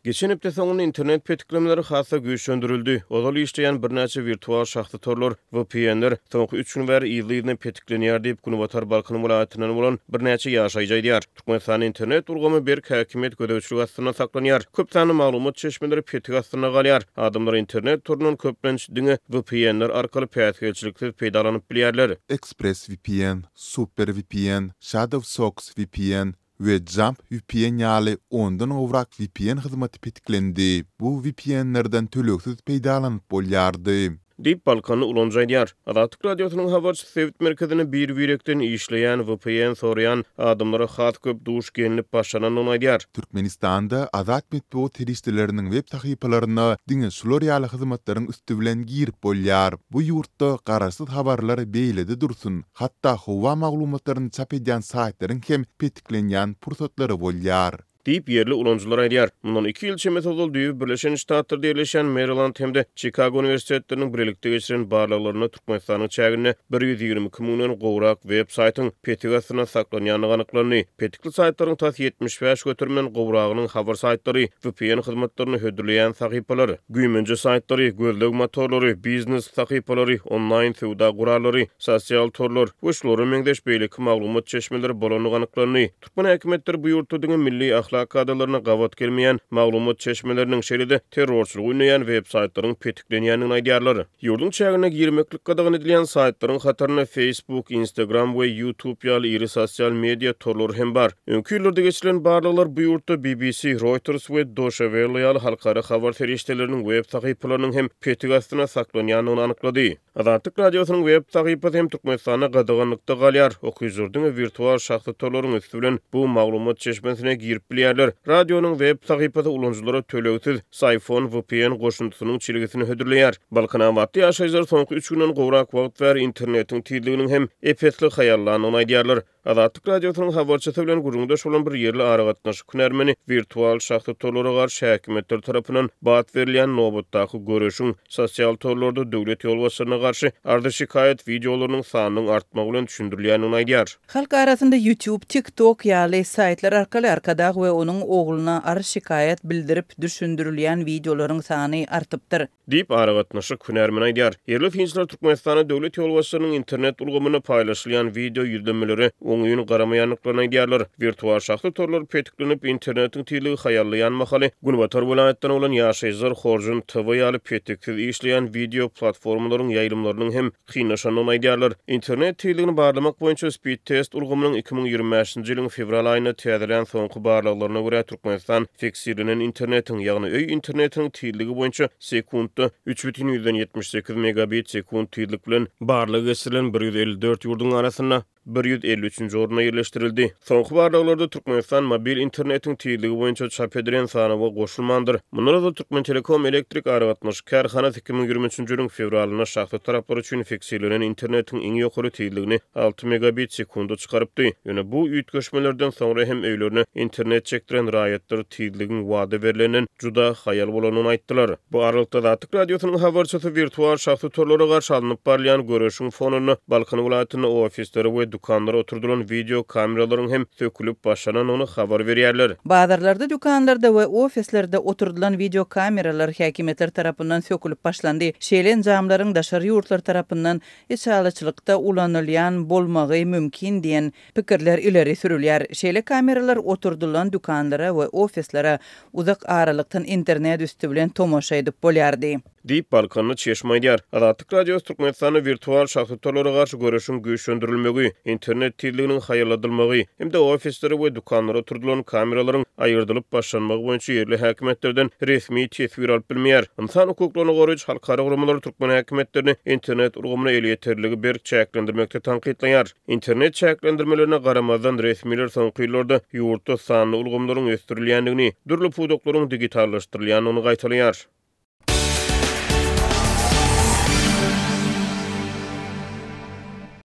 Geçen hepde soňunda internet petiklemeleri has-da güýçlendirildi. Ozal işleýän birnäçe wirtual şahsy torlar, VPN-ler, soňky üç gün bäri yzly-yzyna petiklenýär diýip, günbatar Balkan welaýatyndan bolan birnäçe ýaşaýjy aýdýar. Türkmenistanda internet ulgamy berk häkimiýet gözegçiligi astynda saklanýar. Köp sanly maglumat çeşmeleri petik astynda galýar. Adamlar internet torundan köplenç diňe VPN-ler arkaly päsgelçiliksiz peýdalanyp bilýärler. ExpressVPN, SuperVPN, ShadowSocks VPN we Jump VPN ýaly ondan gowrak VPN hyzmaty petiklendi. Bu VPN-lerden tölegsiz peýdalanyp bolýardy. Diýip, balkanly ulanyjy aýdýar. Azatlyk Radiosynyň habarçysy sebit merkezinde bir-birekden işleýän vpn soraýan adamlara has köp duş gelnip başlanandygyny aýdýar. Türkmenistanda azat metbugat serişdeleriniň web sahypalaryna diňe şular ýaly hyzmatlaryň üsti bilen girip bolýar. Bu ýurtda garaşsyz habarlar beýlede dursun, hatda howa maglumatlaryny çap edýän saýtlaryň hem petiklenýän pursatlary bolýar. Diýip, ýerli ulanyjylar aýdýar. Mundan iki ýyl çemesi ozal düýbi Birleşen Ştatlarda ýerleşýän Meriland hem-de Çikago uniwersitetleriniň birlikde geçiren barlaglarynda Türkmenistanyň çäginde 122 müňden gowrak web saýtyň petik astynda saklanýandygy anyklandy. Petikli saýtlaryň tas 75 göterimden gowragynyň habar saýtlary, vpn hyzmatlaryny hödürleýän sahypalar, güýmenje saýtlary, gözleg motorlary, biznes sahypalary, onlaýn söwda gurallary, sosial torlar we şulara meňzeş beýleki maglumat çeşmeleri bolandygy anyklandy. Türkmen häkimiýetleri bu ýurtda diňe milli ahlak kadalaryna gabat gelmeýän maglumat çeşmeleriniň, şeýle-de terrorçylygy ündeýän web-saýtlaryň petiklenýändigini aýdýarlar. Ýurduň çägine girmeklik gadagan edilýän saýtlaryň hatarynda Facebook, Instagram we YouTube ýaly iri sosial media torlary hem bar. Öňki ýyllarda geçirilen barlaglar bu ýurtda BBC, Reuters we Deutsche Welle ýaly halkara habar serişdeleriniň web sahypalarynyň hem petik astynda saklanýandygyny anyklady. Azatlyk Radiosynyň web sahypasy hem Türkmenistanda gadaganlykda galýar. Okyjylar diňe wirtual şahsy torlaryň üsti bilen bu maglumat çeşmesine girip bilýärler. Radionyň web sahypasy ulanyjylara tölegsiz Syphon VPN goşundysynyň çelgisini hödürleýär. Balkanabatly ýaşaýjylar soňky üç günden gowrak wagt bäri internetiň tizliginiň hem ep-esli haýallandygyny aýdýarlar. Azatlyk Radiosynyň habarçysy bilen gürrüňdeş bolan bir ýerli aragatnaşyk hünärmeni wirtual şahsy torlara garşy häkimiýetler tarapyndan bat berilýän nobatdaky göreşiň sosial torlarda döwlet ýolbaşçylaryna garşy arzy-şikaýat wideolarynyň sanynyň artmagy bilen düşündirilýändigini aýdýar. Halk arasynda YouTube, TikTok ýaly saýtlar arkaly Arkadag we onuň ogluna arz-şikaýat bildirip düşündirilýän wideolaryň sany artypdyr. Diýip, aragatnaşyk hünärmeni aýdýar. Ýerli synçylar Türkmenistanda döwlet ýolbaşçylarynyň internet ulgamynda paýlaşylýan wideo ýüzlenmelere oňyn garamaýandyklaryny aýdýarlar. Wirtual şahsy torlar petiklenip, internetiň tizligi haýallaýan mahaly, günbatar welaýatlarynda bolan ýaşaýjylar Horjun TV ýaly petiksiz işleýän wideo platformalaryň ýaýlymlarynyň hem kynlaşandygyny aýdýarlar. Internet tizligini barlamak boýunça Speedtest ulgamynyň 2025-nji ýylyň fewral aýynda täzelän soňky barlaglaryna görä, Türkmenistan fiksirlenen internetiň, ýagny öý internetiniň tizligi boýunça sekuntda 3,78 megabit sekunt tizlik bilen barlag geçirilen 154 ýurduň arasynda 153-nji orunda ýerleşdirildi. Soňky barlaglarda Türkmenistan mobil internetiň tizligi boýunça çap edilen sanawa goşulmandyr. Mundan ozal Türkmentelekom elektrik aragatnaşyk kärhanasy 2023-nji ýylyň fewralynda şahsy taraplar üçin fiksirlenen internetiň iň ýokary tizligini alty megabit sekunda çykarypdy. Ýöne bu üýtgeşmelerden soňra hem öýlerine internet çekdiren raýatlar tizligiň wada berlenden juda haýal bolandygyny aýtdylar. Bu aralykda, Azatlyk Radiosynyň habarçysy wirtual şahsy torlara garşy alnyp barylýan göreşiň fonunda Balkan welaýatynda ofislere we dükanlara oturdylan wideo kameralaryň hem sökülip başlanandygyny habar berýärler. Bazarlarda, dükanlarda we ofislerde oturdylan wideo kameralar häkimiýetler tarapyndan sökülip başlandy. Şeýle enjamlaryň daşary ýurtlar tarapyndan içalyçylykda ulanylýan bolmagy mümkin diýen pikirler ileri sürülýär. Şeýle kameralar oturdylan dükanlara we ofislere uzak aralykdan internet üsti bilen tomaşa edip bolýardy. Diýip, balkanly çeşme aýdýar. Azatlyk Radiosy Türkmenistanda wirtual şahsy torlara garşy göreşiň güýçlendirilmegi, internet tizliginiň haýalladylmagy hem-de ofislere we dükanlara oturdylan kameralaryň aýyrdylyp başlanmagy boýunça ýerli häkimiýetlerden resmi teswir alyp bilmeýär. Ynsan hukuklaryny goraýjy halkara guramalary türkmen häkimiýetlerini internet ulgamyna elýeterliligi berk çäklendirmekde tankytlaýar. Internet çäklendirmelerine garamazdan, resmiler soňky ýyllarda ýurtda sanly ulgamlaryň ösdürilýändigini, dürli pudaklaryň digitallaşdyrylýandygyny gaýtalaýar.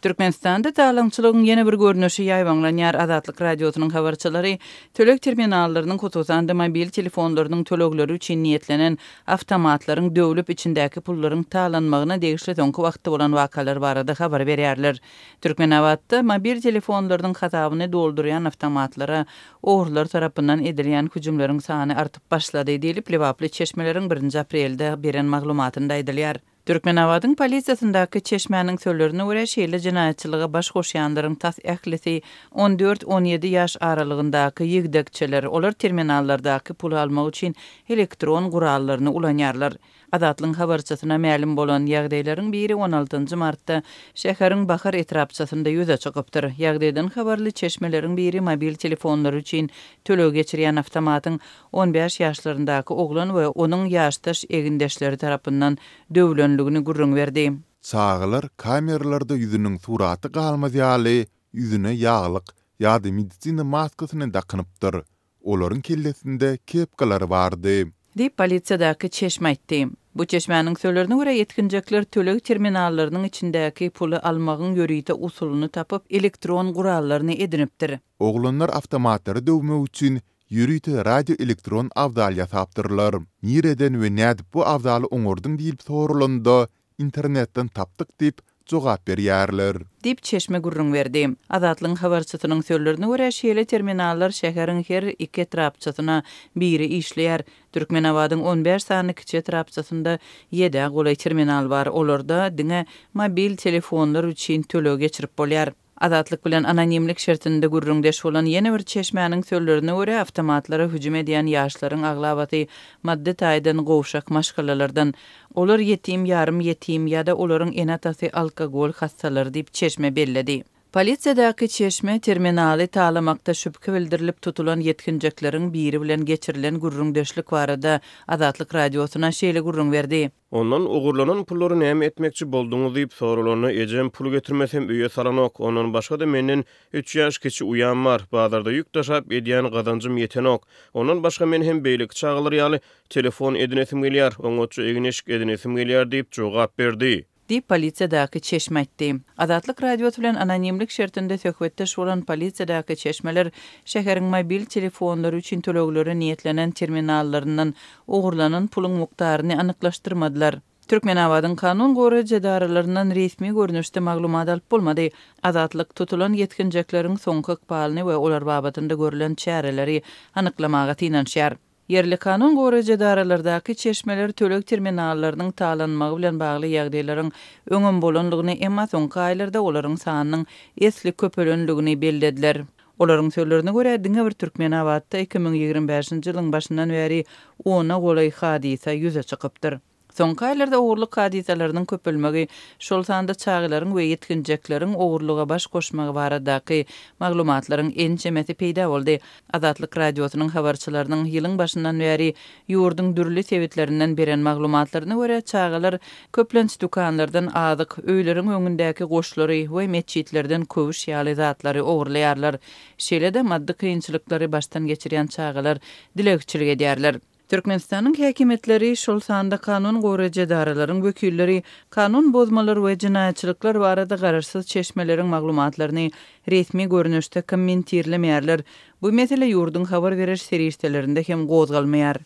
Türkmenistanda talaňçylygyň ýene bir görnüşi ýaýbaňlanýar. Azatlyk Radiosynyň habarçylary töleg terminallarynyň, hususan-da, mobil telefonlarynyň tölegleri üçin niýetlenen awtomatlaryň döwlüp, içindäki pullaryň talanmagyna degişli soňky wagtda bolan wakalar barada habar berýärler. Türkmenabatda mobil telefonlarynyň hasabyny doldurýan awtomatlara ogrular tarapyndan edilýän hüjümleriň sany artyp başlady diýlip, lebaply çeşmeleriň birinji aprelde beren maglumatynda aýdylýar. Türkmenabadyň polisiýasyndaky çeşmäniň sözlerine görä, şeýle jenaýatçylyga baş goşýanlaryň tas ählisi on dört-on ýedi ýaş aralygyndaky ýigdekçeler, olar terminallardaky puly almak üçin elektron gurallaryny ulanýarlar. Azatlygyň habarçysyna mälim bolan ýagdaýlaryň biri on altynjy martda şäheriň Bahar etrapçasynda ýüze çykypdyr. Ýagdaýdan habarly çeşmeleriň biri mobil telefonlary üçin töleg geçirýän awtomatyň 15 ýaşlaryndaky oglan we onuň ýaşdaş egindeşleri tarapyndan döwlenligini gürrüň berdi. Çagalar kameralarda ýüzüniň suraty galmaz ýaly ýüzüne ýaglyk ýa-da medisina maskasyny dakynypdyr. Olaryň kellesinde kepkalar bardy. Diýip, polisiýadaky çeşme aýtdy. Bu çeşmäniň sözlerine görä, ýetginjekler töleg terminallarynyň içindäki puly almagyň ýörite usulyny tapyp, elektron gurallaryny edinipdir. Oglanlar awtomatlary döwmek üçin ýörite radioelektron abzal ýasapdyrlar. Nireden we nädip bu abzaly oňardyň diýlip soralanda, internetden tapdyk diýip, jogap berýärler. Diýip, çeşme gürrüň berdi. Azatlygyň habarçysynyň sözlerine görä, şeýle terminallar şäheriň her iki etrapçasyna biri işleýär. Türkmenabadyň on bäş sany kiçi etrapçasynda ýedä golaý terminal bar, olarda diňe mobil telefonlar üçin töleg geçirip bolýar. Azatlyk bilen anonimlik şertinde gürrüňdeş bolan ýene bir çeşmäniň sözlerine görä, awtomatlara hüjüm edýän ýaşlaryň aglabasy maddy taýdan gowşak maşgalalardan. Olar ýetim, ýarym ýetim ýa-da olaryň ene-atasy alkogol hassalary diýip, çeşme belledi. Polisiýadaky çeşme terminaly talamakda şübhe bildirilip tutulan ýetginjekleriň biri bilen geçirilen gürrüňdeşlik barada Azatlyk Radiosyna şeýle gürrüň berdi. Ondan ogurlanan pullary näme etmekçi bolduňyz diýip soralanda, ejem pul getirmesem öýe salanok, ondan başga-da menden üç ýaş kiçi uýam bar, bazarda ýük daşap edýän gazanjym ýetenok. Ondan başga men hem beýleki çagalar ýaly telefon edinesim gelýär, oňatja egin-eşik edinesim gelýär diýip jogap berdi. Diýip, polisiýadaky çeşme aýtdy. Azatlyk Radiosy bilen anonimlik şertinde söhbetdeş bolan polisiýadaky çeşmeler şäheriň mobil telefonlary üçin töleglere niýetlenen terminallaryndan ogurlanan puluň mukdaryny anyklaşdyrmadylar. Türkmenabadyň kanun goraýjy edaralaryndan resmi görnüşde maglumat alyp bolmady. Azatlyk tutulan ýetginjekleriň soňky ykbalyny we olar babatynda görlen çäreleri anyklamaga synanyşýar. Ýerli kanun goraýjy edaralardaky çeşmeler töleg terminallarynyň talanmagy bilen bagly ýagdaýlaryň öňem bolanlygyny, emma soňky aýlarda olaryň sanynyň esli köpelenligini bellediler. Olaryň sözlerine görä, diňe bir Türkmenabatda 2025-nji ýylyň başyndan bäri ona golaý hadysa ýüze çykypdyr. Soňky aýlarda ogurlyk hadysalarynyň köpelmegi, şol sanda çagalaryň we ýetginjekleriň ogurlyga baş goşmagy baradaky maglumatlaryň ençemesi peýda boldy. Azatlyk Radiosynyň habarçylarynyň ýylyň başyndan bäri ýurduň dürli sebitlerinden beren maglumatlaryna görä, çagalar köplenç dükanlardan azyk, öýleriň öňündäki goşlary we metjitlerden köwüş ýaly zatlary ogurlaýarlar. Şeýle-de maddy kynçylyklary başdan geçirýän çagalar dilegçilik edýärler. Türkmenistanyň häkimiýetleri, şol sanda kanun goraýjy edaralaryň wekilleri kanun bozmalar we jenaýatçylyklar barada garaşsyz çeşmeleriň maglumatlaryny resmi görnüşde kommentirlemeýärler. Bu mesele ýurduň habar beriş serişdelerinde hem gozgalmaýar.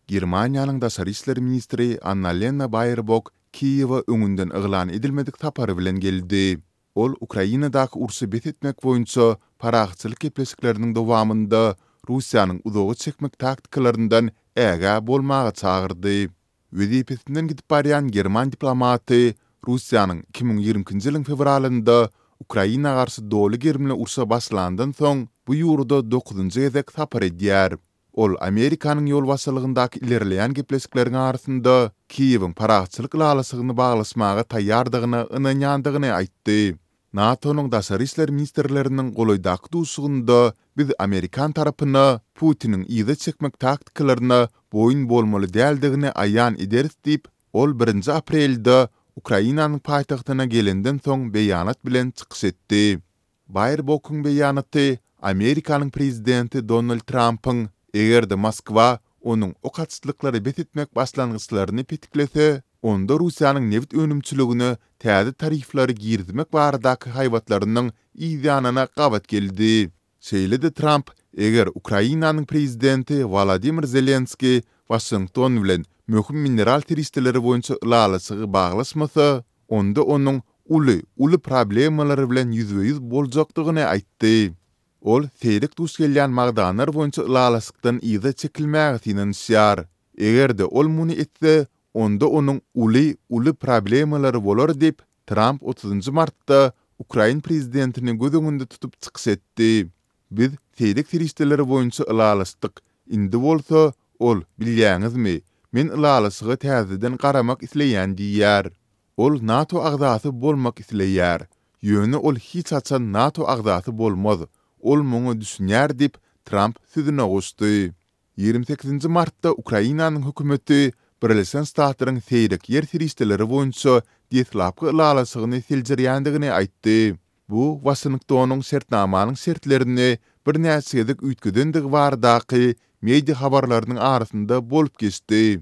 Germaniýanyň daşary işler ministri Annalena Baerbok Kiýewe öňünden yglan edilmedik sapary bilen geldi. Ol Ukrainadaky urşy bes etmek boýunça parahatçylyk gepleşikleriniň dowamynda Russiýanyň uzaga çekmek taktikalaryndan ägä bolmaga çagyrdy. Wezipesinden gidip barýan german diplomaty Russiýanyň 2022-nji ýylyň fewralynda Ukraina garşy doly gerimli urşa başlandan soň bu ýurda dokuzynjy gezek sapar edýär. Ol Amerikanyň ýolbaşçylygyndaky ilerleýän gepleşikleriň arasynda Kiýewiň parahatçylyk ylalaşygyny baglaşmaga taýýardygyna ynanýandygyny aýtdy. NATO-nyň daşary işler ministrleriniň golaýdaky duşuşygynda biz amerikan tarapyna Putiniň yza çekmek taktikalaryna boýun bolmaly däldigini aýan ederis diýip, ol birinji aprelde Ukrainanyň paýtagtyna gelenden soň beýanat bilen çykyş etdi. Baerbokyň beýanaty Amerikanyň prezidenti Donald Trampyň, eger-de Moskwa onuň ok atyşlyklary bes etmek başlangyçlaryny petiklese, onda Russiýanyň nebit önümçiligine täze tarifleri girizmek baradaky haýbatlarynyň yzýanyna gabat geldi. Şeýle-de Tramp, eger Ukrainanyň prezidenti Wolodymyr Zelenskiý Waşington bilen möhüm mineral serişdeleri boýunça ylalaşygy baglaşmasa, onda onuň uly, uly problemalar bilen ýüzbe-ýüz boljakdygyny aýtdy. Ol seýrek duş gelýän magdanlar boýunça ylalaşykdan yza çekilmäge synanyşýar. Eger-de ol muny etse, onda onuň uly, uly problemalary bolar diýip, Tramp otuzynjy martda ukrain prezidentini göz öňünde tutup çykyş etdi. Biz seýrek serişdeler boýunça ylalaşdyk, indi bolsa ol, bilýäňizmi, men ylalaşyga täzeden garamak isleýän diýýär. Ol NATO agzasy bolmak isleýär. Ýöne ol hiç haçan NATO agzasy bolmaz, ol muňa düşünýär diýip, Tramp sözüne goşdy. 28-nji martda Ukrainanyň hökümeti Birleşen Ştatlaryň seýrek ýer serişdeleri boýunça deslapky ylalaşygyny seljerýändigini aýtdy. Bu Waşingtonyň şertnamanyň şertlerini birnäçe gezek üýtgedendigi baradaky media habarlarynyň arasynda bolup geçdi.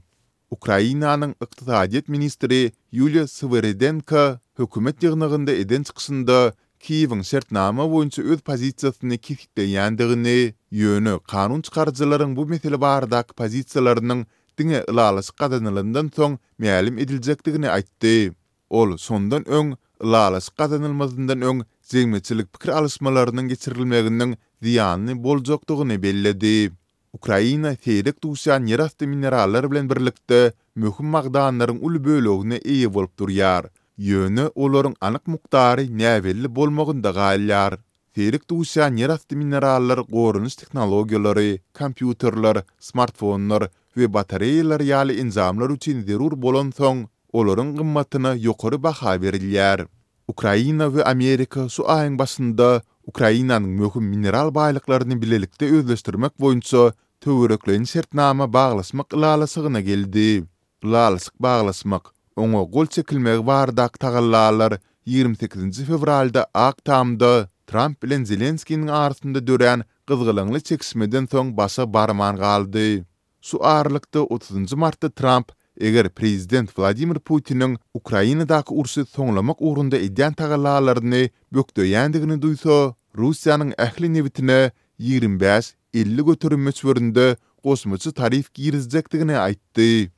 Ukrainanyň ykdysadyýet ministri Ýuliýa Swyrydenko hökümet ýygnagynda eden çykyşynda Kiýewiň şertnama boýunça öz pozisiýasyny kesgitleýändigini, ýöne kanun çykaryjylaryň bu mesele baradaky pozisiýalarynyň diňe ylalaşyk gazanylandan soň mälim ediljekdigini aýtdy. Ol şondan öň, ylalaşyk gazanylmazyndan öň jemgyýetçilik pikir alyşmalarynyň geçirilmeginiň zyýanly boljakdygyny belledi. Ukraina seýrek duşýan ýerasty minerallar bilen birlikde möhüm magdanlaryň uly bölegine eýe bolup durýar. Ýöne olaryň anyk mukdary näbelli bolmagynda galýar. Seýrek duşýan ýerasty minerallar goranyş tehnologiýalary, kompýuterler, smartfonlar we batareýalar ýaly enjamlar üçin zerur bolansoň, olaryň gymmatyna ýokary baha berilýär. Ukraina we Amerika şu aýyň başynda Ukrainanyň möhüm mineral baýlyklaryny bilelikde özleşdirmek boýunça töwerekleýin şertnama baglaşmak ylalaşygyna geldi. Ylalaşyk baglaşmak, oňa gol çekilmegi baradaky tagallalar 28-nji fewralda Ak Tamda Tramp bilen Zelenskiniň arasynda dörän gyzgalaňly çekişmeden soň başa barman galdy. Şu aralykda, otuzynjy martda Tramp, eger prezident Wladimir Putiniň Ukrainadaky urşy soňlamak ugrunda edýän tagallalaryny bökdeýändigini duýsa, Russiýanyň ähli nebitine 25, 50 göterim möçberinde goşmaça tarif girizjekdigini aýtdy.